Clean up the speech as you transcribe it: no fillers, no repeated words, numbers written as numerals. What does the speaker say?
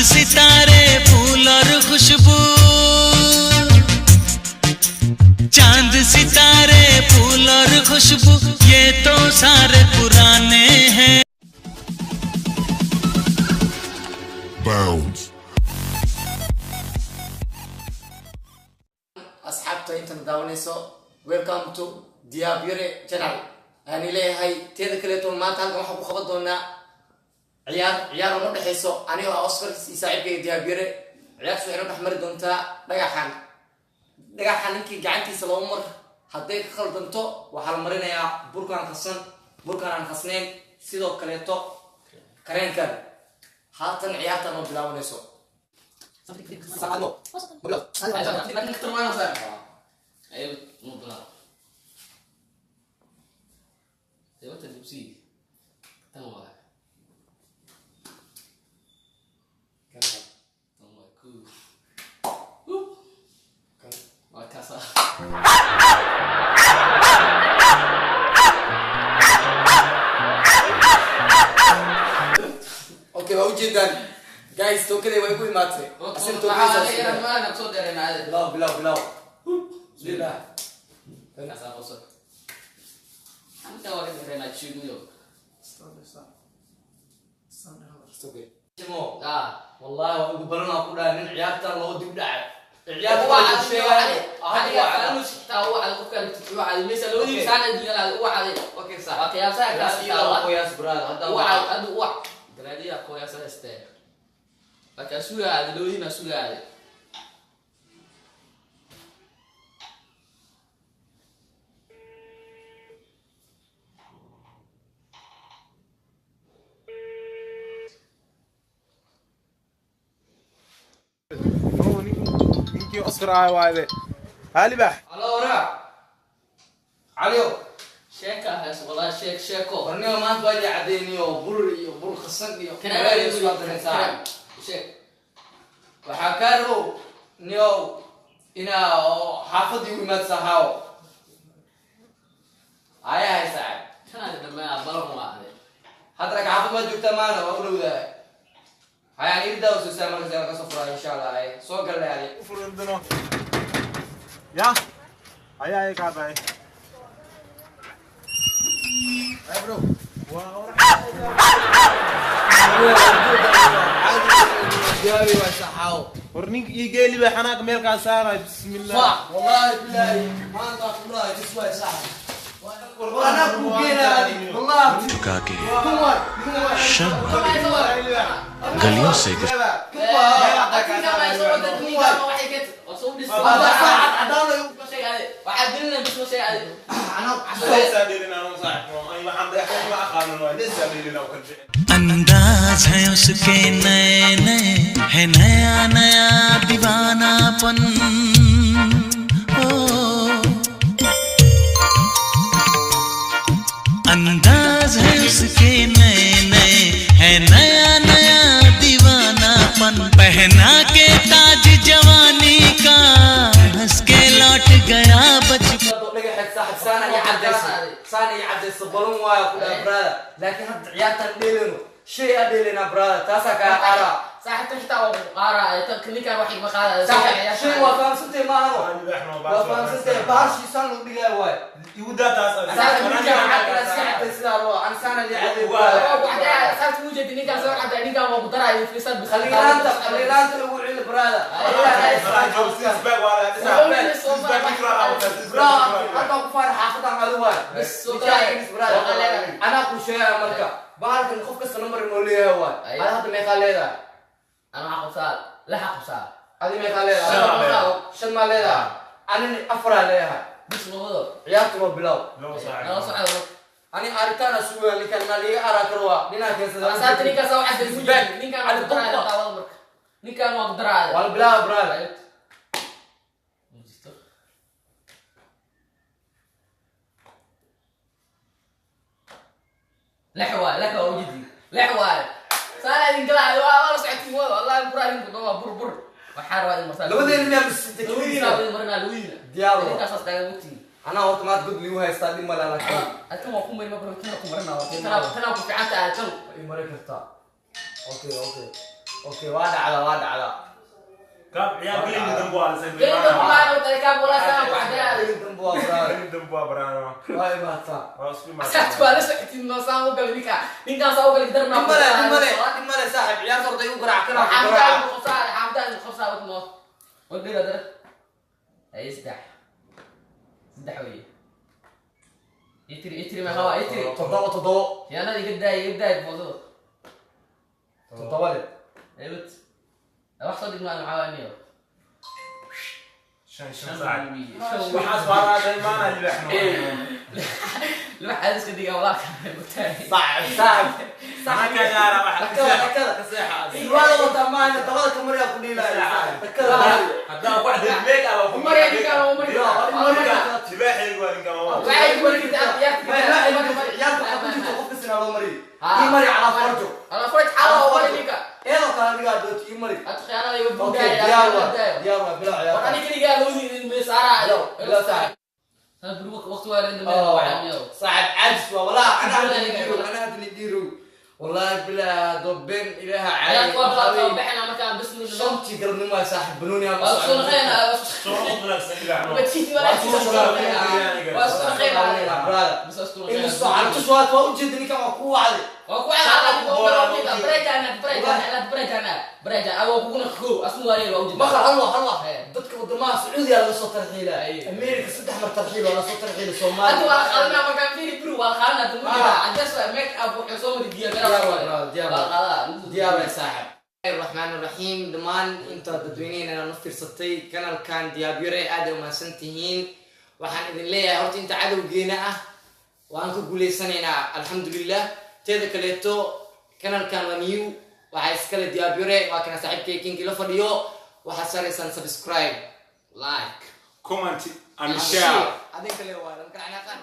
सितारे फूल और खुशबू, चांद सितारे फूल और खुशबू, ये तो सारे पुराने हैं। Bounce. Asxaabta intan daawanayso, welcome to Diabyare channel. Aan leeyahay teeda kaleeto, maanta halkan waxaan ku qaban doonaa ciyaar, ciyaar oo noo dhexayso anigoo ah Oscar iyo saaxiibkayga Diabyare. Ciyaartaas waxay noo dhex mari doontaa dhagaxan. Dhagaxan ninkii gacantiisa laba mar hadday ka khaldanto, waxaa la marinayaa burkaan qasan, burkaan aan qasnayn, sidoo kaleeto kareenkan. Haatan ciyaarta noo bilaabanayso. Saacadmo. Bilow. Okay, waa ujeedaan guys, tookaday way ku imaatay. Asin tookadiisa. Bilow, bilow, bilow. Bismillah. It's okay. Timo, wallahi waa ugu balan ku dhahay nin ciyaartan loo dib dhacay. Ciyaarta waa ku sheegay. Okay, sax. Qoyaas brother, hadda waa. Sugaade lowdiina sugaade. Ninkii Oscar ahay waaybe haalibax. Allo, ora. Caliyo. Sheeka hays wallahi, sheek sheeko. Warniyo, maanta waa idin cadeyniyo bur iyo bur qasan iyo balaayo isku daraysaa. Sheek. Waxaa kaa rabo niyow inaa xaafadii u imaad saxaawo. Ayaa haysaa. Kanaadi dhameeyaa balan waa ade. Hadda rag xaafad waa joogtaa maana waa u dhowdahay. Hayaan irdaa u soo markas aan kasoo furaa insha Allah. Ay soo galnay adi. Furdano ya ayaa ay kaa bahay. Ay bro. Jaabi waa saxaawo. War ninka ii geeli baa xanaaq meel kaa saaray, bismillah. Wallahi billahi maanta kulahay this way sax. أنا كوكينا هذه والله. झुका के كم शर्मा गलियों से Waxaa dilina bis ma sheeg. अंदाज है उसके नए नए, है नया नया दीवानापन। ओ अंदाज है उसके नए नए, है नया नया दीवानापन। पहना के ताज जवानी का, हंस के लौट गया बचपन। Dhagaxeed saaxib saana iyo cadayso, saana iyo cadayso, balon waayo ku dhaha brother, laakiin hadda ciyaartan dheeleyno, shay aa dheeleyna brother, taasaa kaa qaara. Saaxiibta xitaa waa ku qaaraya tan ninkaan wax igma qaadaya. Saaxib, shay waa fahamsantay maahano, waa fahamsantay, bahashii saan lagu dhigaya waayo. Saaxib, ninkaan waxaa kala iska caday sidaa loo an saana iyo caday brother. Saaxiibta muu jeedi ninkaan soo caday, ninkaan waa ku daraya fiisan. Khaliilaanta, khaliilaanta lagu celi brother. Bro, hadda ku faar xaafadan adu waay. Bas, soo brother, anaa ku sheegaya marka bahalkan qof kasta number inoo leeyahay waay. Ada hadda meeqaa leedahay? Ana waxaa qabsaa laxa qabsaa. Adi meeqaa leedahay? Shan maa leedahay? Anini afaraa leeyahay. Bis labado. Ciyaartu waa bilow. Nala socda. Ani aritaana sugaya ninkan maa liiga araa karo, waa dhinaa keensada. Saaxiibta ninkaan soo caday muu jeedi ninkaan waa ku daraya daawada marka ninkaan waa ku daraya. Waa la bilaaba brother. Lix waay, lix waa ujidi, lix waay. Saana idin galaayo waa la socotiin wallahi buraa idinku dhawaa bur bur waxaa rabaa idin marsaa. Labadeena miyaa misita? Labadiina waa idin marinaa labadiina. Diyaar waa. Idinkaas taagan waqtigii. Anaa horta maad god liigu haystaa, dhib male laakiin. Tan waa ku marin ma tana ku marinaa, tanaa ku fiican tahay tan. Waa ii marin kartaa. Okay, okay, Okay, waa dhacda, waa dhacda. Kaab ciyaar gelin dambe waa la Gelin dambe waa la kaab walaa saan ku caddeeyaa. Gelin dambe waa brother. Gelin dambe waa brother. Waa imaataa. Waa isku imaataa. Saas waa la socotiin, noo saan u galay ninka. Ninkaan saan u galay darna. Male, male, male saaxib, ciyaarta horta igu garaac kana ku Xamdaa garaaca. igu qabsaa, xamdaa igu qabsaa wadno. Wadhiga dar. Ay saddex. Saddex weeye. Itiri, itiri ma hawa, itiri. 7 7. Khiyaanada iga daay, iga daay foodada. 7 le. Aybad. Wax soo dhigmaa maxaa waa niyo. 5 5 saac. Waxaas waa la imaanaa libaax. Libax aad iska digaa walaalka mutaay. Saaxib, saaxib. Maxaa ka gaara waxa? Takada, takada. Ka seexa. Surwaal wata maana dabada ka mariyaa ku dhiilaya. Takada. Haddaan ku caddeyn meeg ah waa ku Umar yaa ninkaan, umar. Libaaxaygu waa ninkaan waa. Waxay ku mari kartaa ciyaarta. Ciyaarta waxaa ku jirta qofka sinaa loo mariyo. Ii mari calaa farjo. Ala faraj xala oo mari ninka. Eedoo kale adigaa doonto ii mari. Ad khiyaanada iga Okay, buugaaya. diyaar waa, diyaar waa, bilaa War ciyaarta. ani keligaa loo diiday me saaraa. Bilow, bilow saaxib. Saan buru waqti waa la dambeeya waxaa niyo. Saaxib caajis waa walaa ana hadda dhiirow, ana hadda dhiirow. Wallahi bilaa dobeen ilaaha Ciyaarta waa caadi. bilaabtaa baxna markaan bismillah. 5tii galabnimo waa saaxib banooni aan Waa soo naqeynaa. Soo noqod wanaagsan libaax. Batiiti waa waa soo naqeynaa. Brother. Bas astuu In soo carabtu soo waa ujeeda ninkan waa ku wacday. Waa ku calaamad ku garoobiga breejana breejana breejana breejana awo kuguna ko asmu waa waa ujeeda. Maqal hal waa hal waa dadka wadamaha Sacuudiga laga soo tarxiila. Ay. Amerika 3 mar tarxiil waa la soo tarxiila Hadda Soomaaliya. waa qaadanaa markaan fiiri buru waa qaadanaa dumuda cadeys waa make up wuxuu soo mari diya Diyaar garab waa, brother, diyaar waa waa. qaadaa. Diyaar waa saaxib. Raxmaan raxiim, dhammaan inta dadweynehena na fiirsatay kanalkan Diyaabyare aad ay umahadsan tihiin. Waxaan idin leeyahay horta inta cadowgeena ah waan ka guuleysanaynaa, alxamdulilah. Teeda kaleeto kanalkan waa new, waxaa iskale Diyaabyare, waa kana saaxiibkay Kinki la fadhiyo. Waxaad saraysaan subscribe, like, Comment and share. Adin kale waa lan kala canaaqaan.